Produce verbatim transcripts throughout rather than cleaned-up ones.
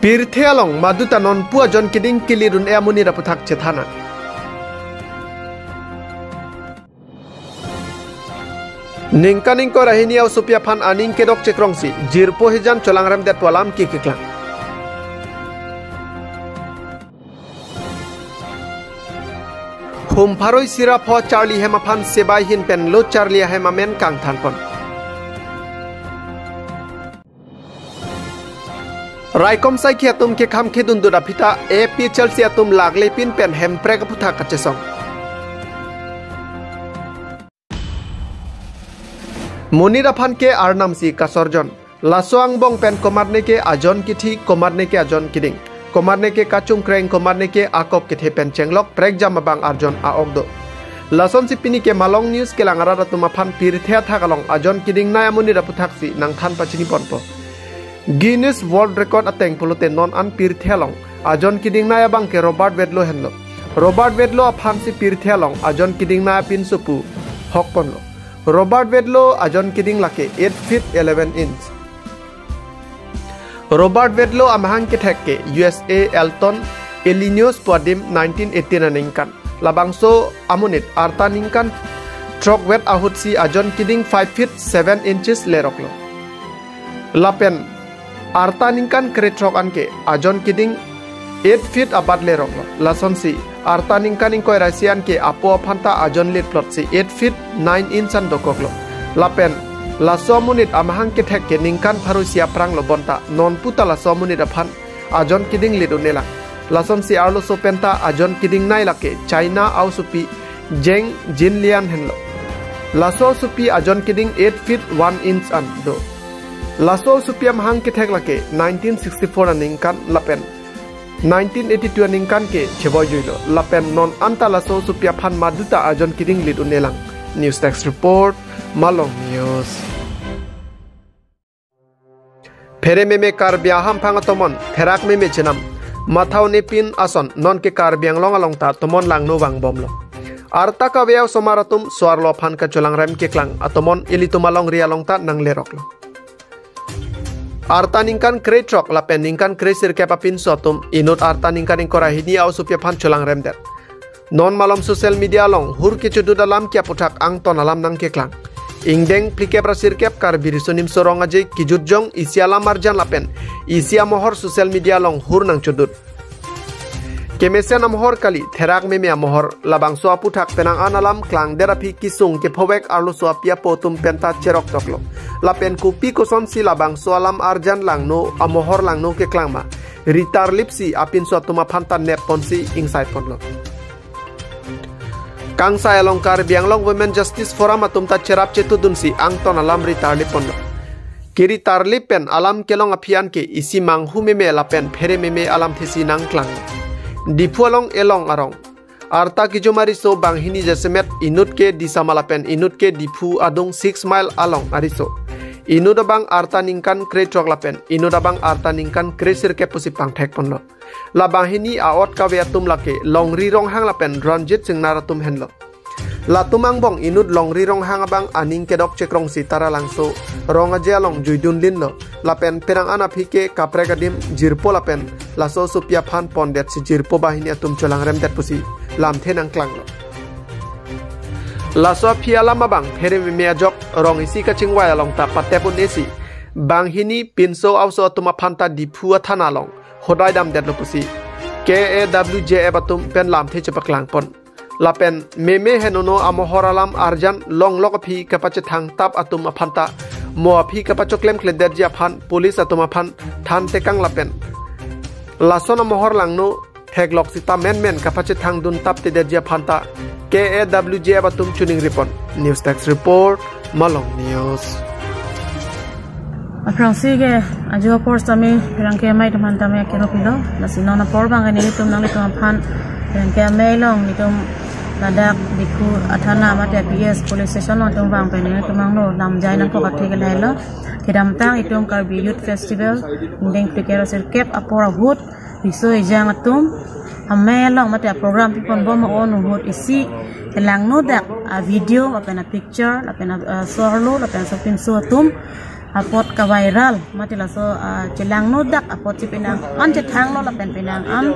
Pirthe along maduta nonpu ajon keding kili dun-e amonit aputhak chethan nang. Ningkan ingkoi ra hini a-osopi aphan aning kedok chekrongsi jirpo hijan cholangremdet pu alam kekeklang. Hum pharo isi ra pho charli hem aphan sebai hin pen lo charli ahem amen kangthanpon. Raikom saikhi atum kekham kedun dut aphi ta A P H L C atum laklepin pen Hemprek aputhak kachesong. Monit aphan ke arnam si kasorjon. Laso angbong pen komatne ke ajon kithi, komatne ke ajon keding, komatne ke kachongkreng, komatne ke akop kethe pen chenglok prekjam abang arjon a-ok do. Lasonsi pini ke Malong News kelang arat atum aphan pirthe athak along ajon kedingnei amonit aputhak si nangthan pachiniponpo. Guinness World Record ateng pulote non an pirthe along ajon kedingnei abang ke Robert Wadlow henlo. Robert Wadlow aphan si pirthe along ajon kedingnei apinso pu hokponlo. Robert Wadlow ajon keding lake eight feet eleven inch. Robert Wadlow amahang kethek ke U S A Elton, Illinois pu adim nineteen eighteen aningkan. Labangso amonit arta ningkan throkvet ahut si ajon keding five feet seven inches leroklo. Lapen arta ningkan krethrok an ke ajon keding eight feet abat leroklo. Lasonsi arta ningkan ingkoi ra isi an ke apo aphan ta ajon lit plot si eight feet nine inch an dokoklo. Lapen laso amonit amahang kethek ke ningkan pharo isi aphrang lo bonta nonpu ta laso amonit aphan ajon keding lit un-elang. Lasonsi arloso penta ajon kedingnei lake China a-osopi Zheng Jinlian henlo. Laso osopi ajon keding eight feet one inch an do. Laso osopi amahang kethek lake nineteen sixty-four aningkan lapen nineteen eighty-two aningkan ke cheboi juilo. Lapen non anta laso osopi aphan maduta ajon keding lit un-elang. News Desk Report, Malong News. Phere meme Karbi ahamphang atomon therak meme chenam matha un-epin ason non ke Karbi Anglong along ta tomon langno vangbomlo. Arta kave osomar atum so-arlo aphan kacholangrem keklang atomon ilitum alongri along ta nangleroklo. Arta ningkan krethrok lapen ningkan kresirkep apinso atum inut arta ningkan ingkoi ra hini a-osopi aphan cholangremdet. Non malom social media along hur kechudut alam ke aputhak angton alam nangkeklang. Ingdeng phlikep ra sirkep Karbi Riso Nimso Rong Aje kejutjong isi alam arjan lapen isi amohor social media along hur nangchudut. Kemesen amohor kali, therak meme amohor, labangso aputhak penang an alam klangdet aphi kesung kephovek arloso api apo atum penta cheroktoklo. Lapen kopi kosonsi labangso alam arjan langno amohor langno keklang ma ritarlipsi apinso atum aphan ta nepponsi ingsaiponlo. Kangsai along Karbi Anglong Women Justice Forum atum ta cherap chetudunsi angton alam ritarlipponlo. Keritarlip pen alam kelong aphi an ke isi manghu meme lapen phere meme alamthesi nangklang. Diphu along elong arong arta kejum ariso banghini jasemet inut ke Disama lapen inut ke Diphu adung six mile along ariso. Inut abang arta ningkan krethrok lapen inut abang arta ningkan kresirkep pusi pangthekponlo. Labanghini a-ot kave atum lake Longri Ronghang lapen Ranjit Singnar atum henlo. Latum angbong inut Longri Ronghang abang aning kedok chekrongsi Taralangso Rong Aje along juidunlinlo. Lapen penang an aphi ke kaprek adim jirpo lapen laso osopi aphan pondetsi jirpo banghini atum cholangremdet pusi lamthe nangklanglo. Laso aphi alam abang phere meme ajok rong isi kachingvai along ta patep un-esi banghini pinso a-oso atum aphan ta Diphu athana along hodai damdetlo pusi K A W J F atum pen lamthe chepaklangpon. Lapen meme henono amohor alam arjan longlok aphi kapachethang tap atum aphan ta mo aphi kapachoklem kledetji aphan police atum aphan thantekang lapen lason amohor langno theklok sita menmen kapachethang dun taptedetji aphan ta K A W J F atum choningripon. News Desk Report, Malong News. Aphrangsi ke ajo apor sitame pherangke amei atum aphan tame akero pilo. Lasi non apor abang ke nelitum nanglitum aphan pherangke amei along nelitum ladak Diphu athana mate P S police station along nelitum vang pen nelitum angno lamjai nangkok athe ke lahelo. Kedamtang itum Karbi Youth Festival ingdeng phlikep ra sirkep apor ahut riso ejang atum amei along mate program piponbom a-on ahut isi kelangnodak a-video lapen a-picture lapen a, a, so-arlo lapen sopinso atum apot ka-viral, mati laso, ah, chelangno dak apotsi penang an chethanglo lapen penang an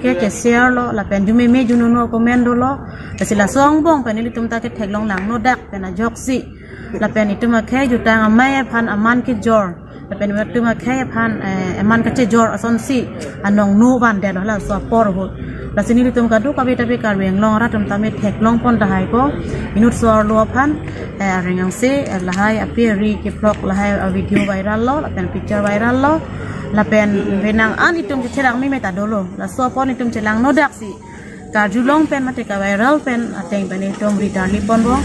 ke che-share lo lapen jumeme junono comment dolo. Lasi laso angbong pen nelitum ta ketheklong langno dak pen ajoksi lapen itum akhei jutang amei aphan aman kejor lapen itum akhei aphan, eh, aman kachejor asonsi anong no vandet halaso apor ahut. Lasi nelitum kadokave ta pi Karbi Anglong arat atum tame theklongpon tahai ko, inut so-arlo aphan, eh, areng angse, eh, lahai api ari kephlok lahai, ah, video viral lo lapen picture viral lo lapen penang an itum kecherak meme ta dolo. Laso apot itum chelangno daksi karjulong pen mate ka-viral pen ateng pen itum ri tarlipon bo.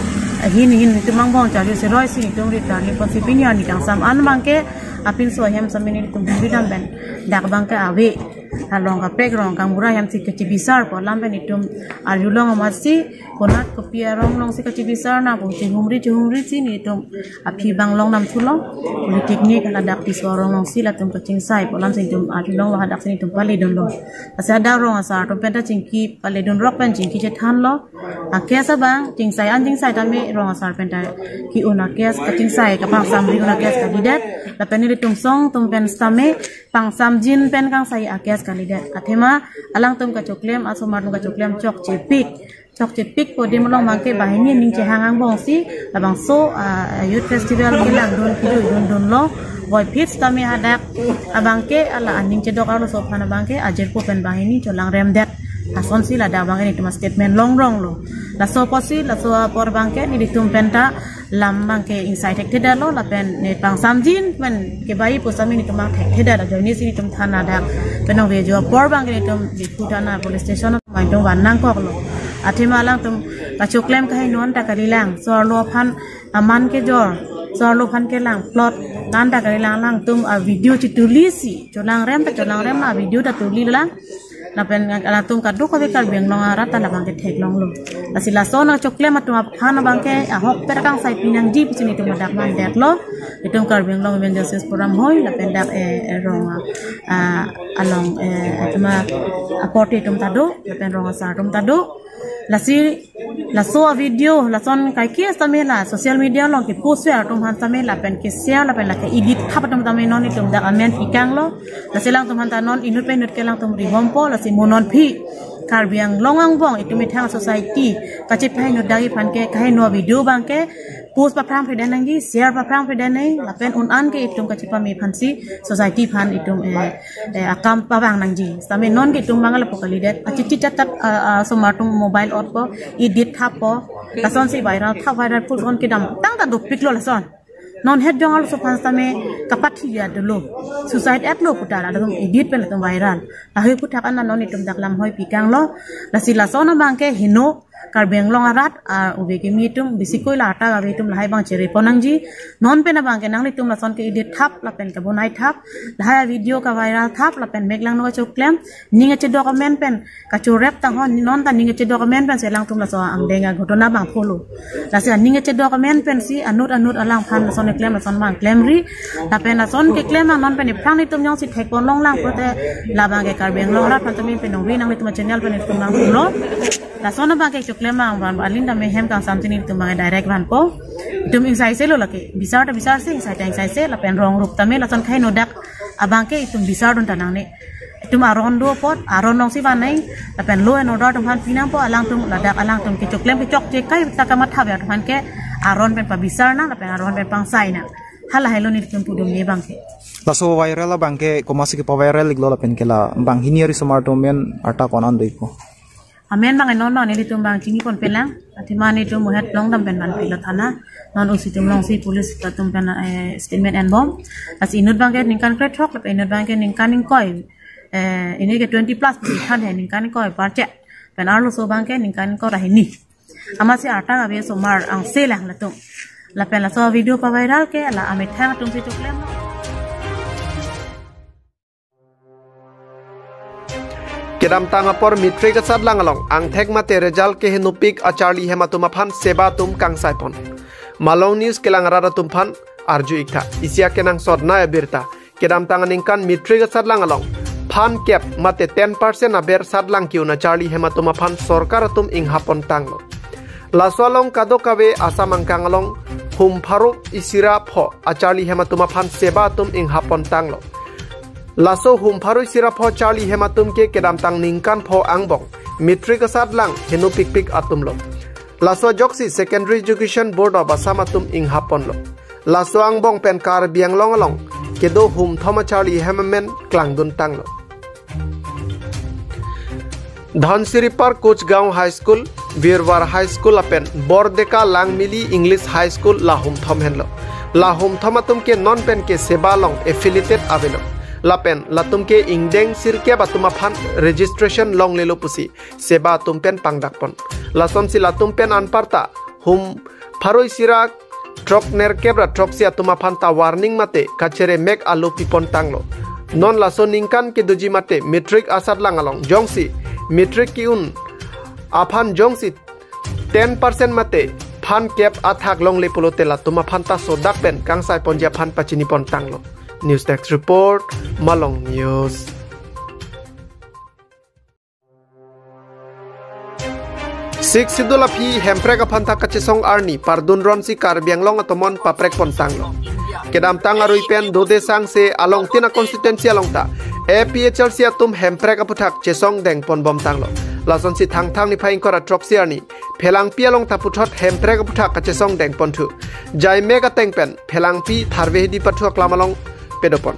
Ahin hin itum angbong charju seroi si itum ri tarlipon si pini arni kangsam an abangke apinso ahem sitame nelitum humri dam pen dak abangke ave along kaprek rong kangbura ahem si kachibisarpo alam pen itum arjulong amatsi konat kopi arong alongsi kachibisar nangpo, chehumri chehumri si nelitum aphi abang long namthulo. Polytechnic hala dak Tisso arong alongsi latum kachingsaipo alam si itum arjulonglo, hadak si itum paledunlo. Lasi hadak rong asar atum pen ta chingki paledun rok pen chingki chethanlo. A-case abang chingsai an chingsai tame rong asar pen ta ke-un a-case kachingsai kapangsamri un a-case kalidet. Lapen nelitum song atum pen sitame pangsamjin pen kangsai a-case kalidet. Athema alangtum kachoklem, asomar atum kachoklem chokchepik. Chokchepikpo adim along abangke banghini aning chehang angbong si labangso, ah, youth festival kelangdun kejui dundunlo. Voiphit sitame hadak abangke hala aning chedok arloso aphan abangke ajirpo pen banghini cholangremdet asonsi ladak abangke nelitum statement longronglo. Laso apotsi laso apor abangke nelitum pen ta lam abangke ingsai thekthedetlo lapen ne pangsamjin pen kebai pusitame nelitum abang thekthedet ajoine si nelitum thana dak pen ong vejo apor abangke nelitum Diphu thana police station abang itum van nangkoklo. Athema alangtum kachoklem kaheno an ta kalilang, so-arlo aphan aman kejor, so-arlo aphan kelangplot an ta kalilang, alangtum a-video chituli si cholangrem ta cholangrem a-video ta tulilang. Lapen alangtum kadokave Karbi Anglong arat ta labangke theklonglo. Lasi laso nangchoklem atum aphan abangke ahokpet kangsai pinangji pusi nelitum ladak mandetlo. Itum Karbi Anglong Women Justice Forum hoi lapen dak, eh, eh, rong, ah, along, eh, atum a-, aporti atum ta do lapen rong asar atum ta do. Lasi laso a-video lason kaike sitame la social media along kepost atum aphan sitame lapen ke-share lapen lake edit thap atum tame non itum dak amen pikanglo. Lasi alangtum aphan ta non inut pen inut ke alangtum ribompo, lasi mo non aphi Karbi Anglong angbong itum ithang society kachepaheno dak aphan ke kaheno video abangke post paphrang pheden nangji, share paphrang pheden nangji, lapen un an ke itum kachepame aphansi society aphan itum, eh, eh, akam pavang nangji. Sitame non ke itum abang lapu kalidet. Achichi chatak, ah, ah, asomar atum mobile otpo, edit thappo. Lasonsi viral thap, viral put on kedamtang ta dopiklo lason. Non het jong arloso aphan sitame kapathi ya dolo. Suicide etlo pu ta latum edit pen latum viral. Lahai aputhak an non itum dak lam hoi pikanglo. Lasi lason abangke heno Karbi Anglong arat, ah, ove kimi atum, bisikoi la atak ave atum lahai abang cherepon nangji. Non pen abangke nanglitum lason ke-edit thap lapen kabonai thap, lahai a-video ka-viral thap lapen mek langno kachoklem, ning kachedok amen pen kachorep tang ho, non ta ning kachedok amen pensi alangtum laso angdeng aghotona abang pholo. Lasi aning kachedok amen pensi anut anut alangphan lason keklem lason abang klemri. Lapen lason keklem abang non pen iphrang nelitum jongsi thekpon longlang pulote labangke Karbi Anglong arat aphan tame pen ongri nanglitum channel pen itum abang pulo. Lason abangke choklem abang van alin tame hem kangsam si nelitum abang direct vanpo. Itum ingsaiselo lake. Bisar ta bisarse, ingsai ta ingsaise, lapen rong rup tame lason kaheno dak abangke itum bisardun ta nangne. Itum aron do apot, aron alongsi van nai, lapen law and order atum aphan pinangpo, alangtum ladak alangtum kechoklem kechokche kai ta kamatha ave atum aphan ke aron pen pabisar nang, lapen aron pen pangsai nang. Halahailo nelitum pudamji abangke. Laso viral abangke komatsi kepa-viral iklo lapen ke la banghini ari osomar atum amen arta ko-an an dopo? Amen abang non abang nelitum abang chinipon pelang. Athema nelitum muhet longdam pen vanpilo thana. Non usi atum alongsi police atum pen, eh, statement enbom. Lasi inut abangke ningkan kre-throk, lapen inut abangke ningkan ingkoi. Eh, pini ke twenty plus pusi than he, ningkan ingkoi parche. Pen arloso abangke ningkan ingkoi ra hini. Amatsi arta ave osomar angse lang latum. Lapen laso video pa-viral ke la amethang atumsi choklem. Kedamtang apor matric asatlang along angthek mate result kehenopik acharli hem atum aphan seba atum kangsaipon. Malong News kelang arat atum aphan arju iktha. Isi akenangsot nai abirta. Kedamtang aningkan matric asatlang along phan kep mate ten percent aber satlang ke-un acharli hem atum aphan sorkar atum inghapon tanglo. Laso along kadokave Assam angkang along hum pharo isi ra pho acharli hem atum aphan seba atum inghap pon tanglo. Laso hum pharo isi ra pho charli hem atum ke kedamtang ningkan pho angbong matric asatlang heno pikpik atum lo. Laso ajoksi Secondary Education Board of Assam atum inghap ponlo. Laso angbong pen Karbi Anglong along kedo hum thom acharli hem amen klangdun tanglo. Dhansiri Park Kuchgaon High School, Birwar High School lapen Bordeka Langmili English High School la hum thom henlo. La hum thom atum ke non pen ke seba along affiliated avelo. Lapen latum ke ingdeng sirkep atum aphan registration longlelo pusi seba atum pen pangdak pon. Lasonsi latum pen anparta hum pharo isi ra throk nerkep ra throksi atum aphan ta warning mate kachere mek alo pi pon tanglo. Non laso ningkan kedoji mate matric asatlang along jongsi matric ki-un aphan jongsi ten percent mate phan kep athak longle pulote latum aphan ta sodak pen kangsai ponji aphan pachini pon tanglo. News Desk Report, Malong News. Sixth Schedule aphi Hemprek aphan ta kachesong arni pardun ronsi Karbi Anglong atomon paprek pon tanglo. Kedamtang arui pen dode sangse along tina constituency along ta A P H L C atum Hemprek aphuthak chesong deng pon bom tanglo. Lasonsi Thangthang niphai ingkoi ra throksi arni Phelangpi along ta puthot Hemprek aphuthak kachesong deng ponthu. Jaimek ateng pen Phelangpi Tharve Hidi pathu aklam along pedo pon.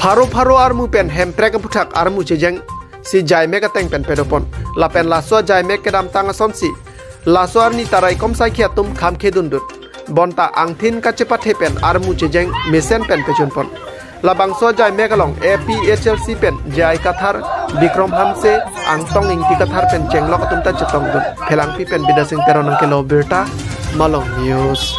Pharo pharo armu pen Hemprek aphuthak armu chejeng si Jaimek ateng pen pedo pon. Lapen laso Jaimek kedamtang asonsi laso arni ta raikom saikhi atum kham khedundun. Bonta angthin kachepathe pen armu chejeng mesen pen pejun pon. Labangso Jaimek along A P H L C pen J I Kathar, Bikrom Hanse, Angtong Ingti Kathar pen chenglok atum ta chetongdun. Phelangpi pen Bidya Sing Teron nangkelo birta, Malong News.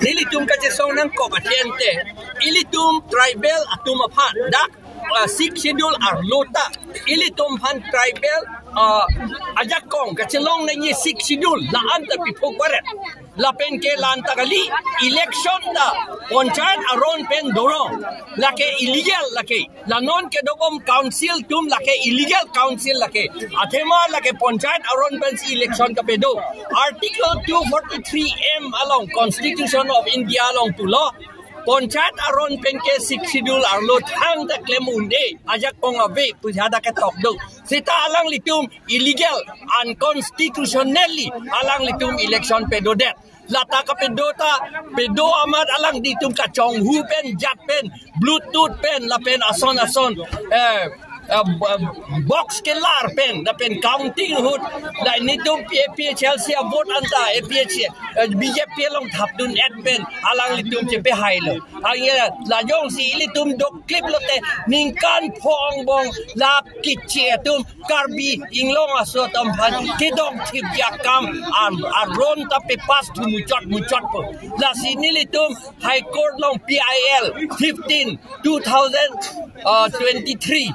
Nelitum kachesong nangkok atente, ilitum tribal atum aphan dak, uh, Sixth Schedule arlo ta ilitum aphan tribal, uh, ajakong kachelong nangji Sixth Schedule la-an ta piphuk baret. Lapen ke la-an ta kali, election ta panchayat aron pen dorong, lake illegal lake. La non kedobom council atum lake illegal council lake. Athema lake panchayat aron pensi election kapedo. Article two forty-three M along Constitution of India along pulo, panchayat aron pen ke Sixth Schedule arlo thangta klem un-e, ajakong ave pusi hadak ketok do. Seta alanglitum illegal, unconstitutionally alanglitum election pedodet. Lata kapedo ta, pedo amat alanglitum kachonghu pen, jat pen, Bluetooth pen, lapen ason ason, eh, eh, b-, box kelar pen, lapen counting ahut, la nelitum P-, A P H L C a-vote anta, A P H, eh, B J P along thapdun-et pen, alanglitum chepehailo. Hangke la jongsi ilitum dokklip lote, ningkan pho angbong la kiche atum, Karbi Anglong aso atum aphan kedongthip akam, an, aron ta pepass thu muchot muchotpo. Lasi nelitum High Court along P I L fifteen, two thousand, uh, twenty-three,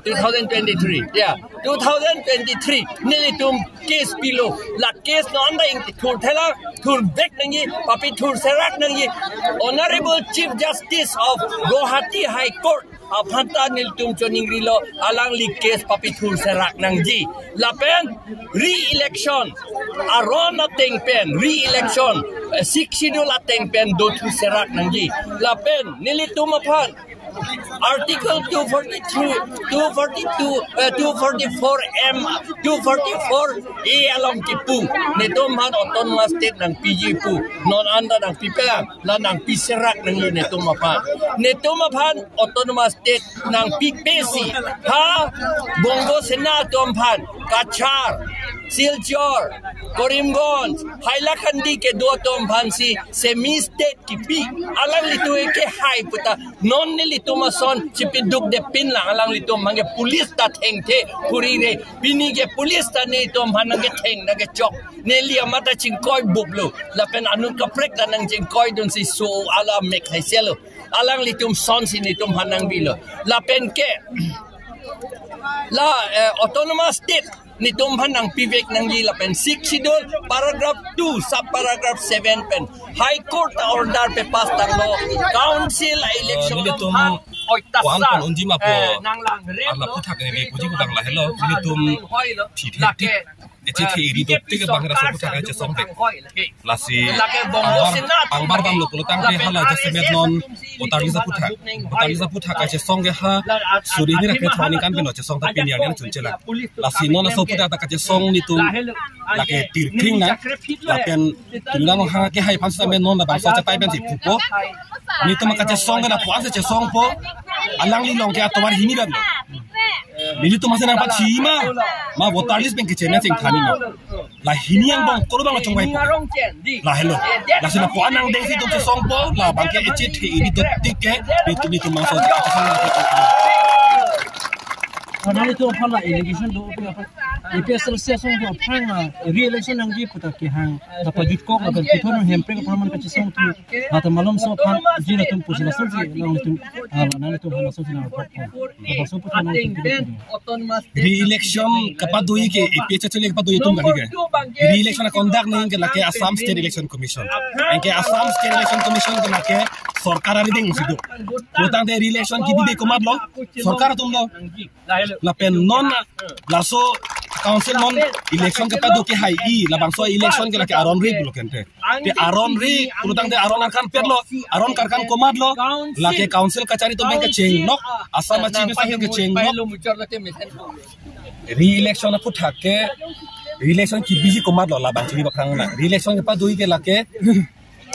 two thousand twenty-three, yeah, two thousand twenty-three, nelitum case pilo. La case non anta ingthur thela, thurvek nangji, papithur serak nangji. Honorable Chief Justice of Guwahati High Court aphan ta nelitum choningrilo, alangli case papithur serak nangji. Lapen re-election, aron ateng pen re-election, eh, Sixth Schedule ateng pen dothu serak nangji. Lapen nelitum aphan Article two forty-two, two forty-two, eh, two forty-four M, two forty-four A along kipu, netum aphan Autonomous State nangpiji pu, non anta nangpipelang, la nangpiserak nangji netum aphan. Netum aphan Autonomous State nangpipesi, ha Bongo Sena atum aphan Cachar, Silchar, Karimganj, Hailakandi kedo atum aphansi semi state kipi, alanglitum kehai puta, non nelitum ason chipidukde pinlang, alanglitum hangke police ta thengthe, puri re, pini ke police ta nelitum aphan nangketheng nangkechok, neli amat ta chingkoi buplo, lapen anut kaprek ta nangchingkoidunsi so ala mek haiselo, alanglitum asonsi nelitum aphan nangbilo, lapen ke la, eh, Autonomous State netum aphan nangpivek nangji lapen Sixth Schedule paragraph two, sub paragraph seven pen High Court order pepass tanglo, council election nelitum aphan oita puan sa, pon unji ma po, eh, nanglang rem ala lo. Aphuthak neli puji kudang lahelo, nelitum hoi lo, thithek lake, thik, eh, echethe iri doptik ke bang raso aphuthak kachesong vek. Hoi lake. Lasi lake Bongo Sena atum angbar, angbar damlo pulotangte hala jasemet non voter list aphuthak, voter list aphuthak kachesong ke ha suri hini ra kethom aningkan pen chesong ta pini arni chunchelang. Lasi non laso aphuthak ta kachesong nelitum lake tirkring nang, lapen tundang ha kehai aphan sitame non labangso achatai pensi pupo. Nelitum kachesong ke lapu-an si chesongpo. Alangli along ke atovar hini damlo. Nelitum masi nangpachima, ma voter list pen kechena chingthani ma. La hini angbong koro bang chongvaipo. Lahelo. Lasi lapu-an nangdengsi itum chesongpo, labang ke echethe iri doptik ke, nelitum, nelitum bangso chesong. Karena itu apa la election do apa apa. A P H L C asong do apa la re-election nangji puta kehang. Dapat jutkok lapen puthot hemprek apa man kachesong tu. Mata malom so aphan jin atum pusi lason si nangtum, ah, nangtum lason si nang. Lason puthot nangtum. Re-election kapado-i ke, A P H L C kapado-i atum kali ke. Re-election a-conduct nangji ke lake Assam State Election Commission. Anke Assam State Election Commission ke lake sorkar arideng si do. Pulotangte re-election kibibe komatlo, sorkar atumlo. Lapen non laso council non election kepado kehai-i, labangso election ke lake aron ri pulo kente. Te aron ri pulotangte aron arkanpetlo, aron karkan komatlo, lake council kachari atum pen kechenglok, Assam Chief Minister pen kechenglok. Re-election aphuthak ke, re-election kibiji komatlo labang chini baphrang na. Re-election kepado-i ke lake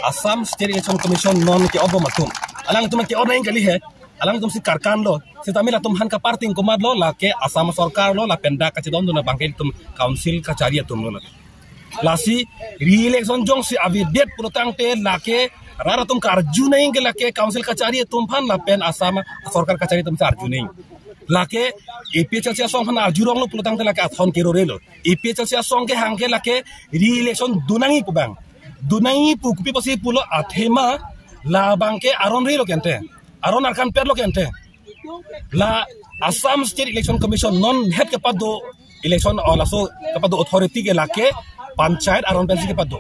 Assam State Election Commission non ke-otbom atum. Alangtum ke-ot nangji kali he. Alangtum si karkanlo. Sitame latum aphan kaparting komatlo, lake Assam sorkarlo, lapen dak kachedondun abang ke itum council kachari atumlo. Lasi re-election jongsi avedet pulotangte lake rat atum karju nangji ke lake council kachari atum aphan lapen Assam sorkar kachari atum si arju nangji. Lake A P H L C asong aphan arjuronglo pulotangte lake athon kerorelo. A P H L C asong kehang ke lake re-election do nangji pu abang. Do nangji pu kopi pusi pulo athema labang ke aron rilo kente. Aron arkanpetlo kente. La Assam State Election Commission non het kepado election, o laso kepado authority ke lake panchayat aron pensi kepado.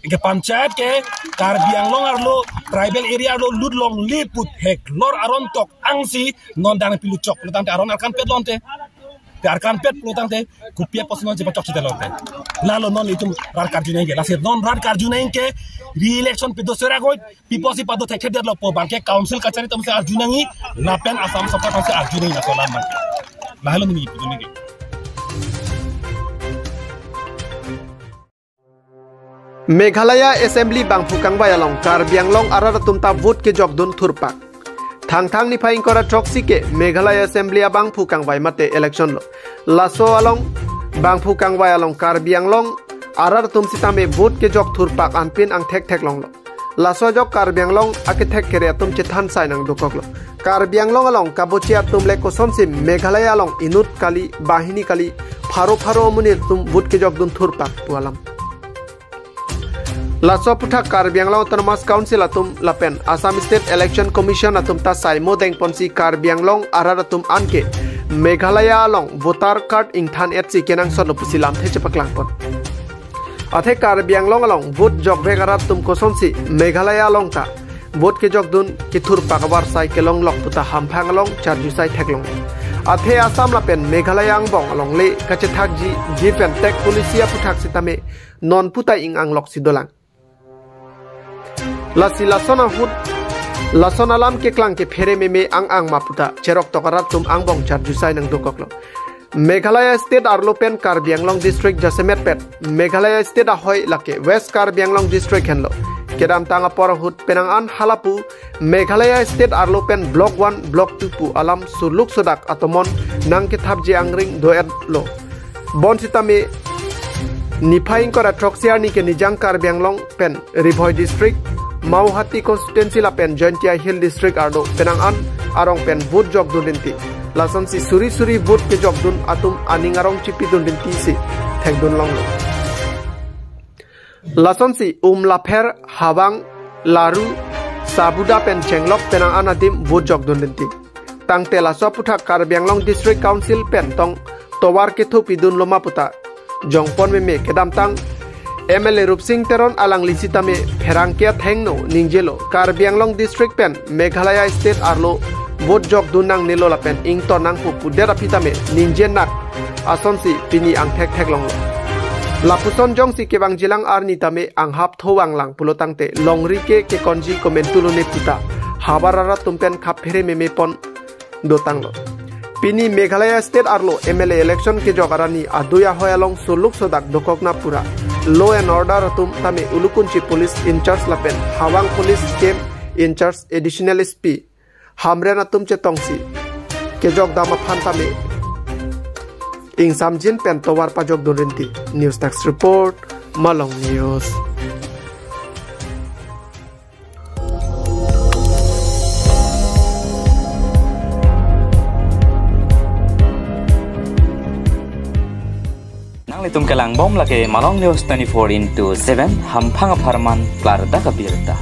Anke panchayat ke Karbi Anglong arlo, tribal area arlo lut longle pu theklong aron tok angsi non dang piluchok pulotangte aron arkanpetlo ante. Te arkanpet pulotangte kopi apotsi non chepachok chitelo ante. Lalo non itum rat karju nangji ke. Lasi non rat karju nangji ke re-election pado serak oi, pi pusi pado thekthedetlo pu abang ke council kachari atum si arju nangji, lapen Assam sorkar aphan si arju nangji, laso alam abang ke. Lahelo neli ipu nangji ke. Meghalaya Assembly bangphu kangvai along Karbi Anglong arat atum ta vote kejokdun thurpak. Thangthang niphai ingkoi ra throksi ke Meghalaya Assembly abangphu kangvai mate election lo. Laso along bangphu kangvai along Karbi Anglong arat atum sitame vote kejok thurpak anpin angthek theklonglo. Laso ajok Karbi Anglong akethek kere atum chethan sai nangdokoklo. Karbi Anglong along kabochi atum le kosonsi Meghalaya along inut kali, banghini kali, pharo pharo amonit atum vote kejokdun thurpak pu alam. Laso aputhak Karbi Anglong Autonomous Council atum lapen Assam State Election Commission atum ta saimo dengponsi Karbi Anglong arat atum anke Meghalaya along voter card ingthan etsi kenangsotlo pusi lamthe chepaklangpon. Athe Karbi Anglong along vote jokvek arat atum kosonsi Meghalaya along ta vote kejokdun kethurpak avarsai kelonglok puta hamphang along charjusai theklong. Athe Assam lapen Meghalaya angbong along le kachethakji give and take policy aputhak sitame non puta ing anglok si dolang. Lasi lason ahut, lason alam keklang kephere meme ang ang ma puta cherok tok arat atum angbong charjusai nangdokoklo. Meghalaya State arlo pen Karbi Anglong District jasemet pet Meghalaya State ahoi lake West Karbi Anglong District henlo. Kedamtang apor ahut penang an halapu Meghalaya State arlo pen Block one, Block two pu alam suluk sodak atomon nangkethapji angring do-etlo. Bonsitame niphai ingkoi ra throksi arni ke Nijang Karbi Anglong pen Ri Bhoi District, Mawhati Constituency lapen Jaintia Hill District arlo penang an arong pen vote jokdun rinti. Lasonsi suri suri vote kejokdun atum aning arong chipidun rinti si thekdun longlo. Lasonsi Umlapher, Hawang, Laru, Sabuda pen Chenglok penang an adim vote jokdun rinti. Tangte laso aputhak Karbi Anglong District Council pen tong tovar kethupidunlo ma puta jongpon meme. Kedamtang M L A Rupsing Teron alangli sitame pherangke athengno ningjelo Karbi Anglong District pen Meghalaya State arlo vote jokdun nangnelo lapen ington nangpo pudet aphi tame ningje nak asonsi pini angthek theklonglo. Lapuson jongsi kevangjilang arni tame anghap thovanglang pulo tangte longri ke kekonji komentu lone puta havar arat atum pen khap phere meme pon dotanglo. Pini Meghalaya State arlo M L A election kejok arni adui ahoi along suluk sodak dokokna pura law and order atum tame Ulukunchi Police in-charge lapen Hawang Police Camp in-charge Additional S P Hamren atum chetongsi kejokdam aphan tame ingsamjin pen tovar pajokdun rinti. News Desk Report, Malong News. Nanglitum kelangbom lake Malong News twenty-four into seven, hamphang apharman klardak abirta.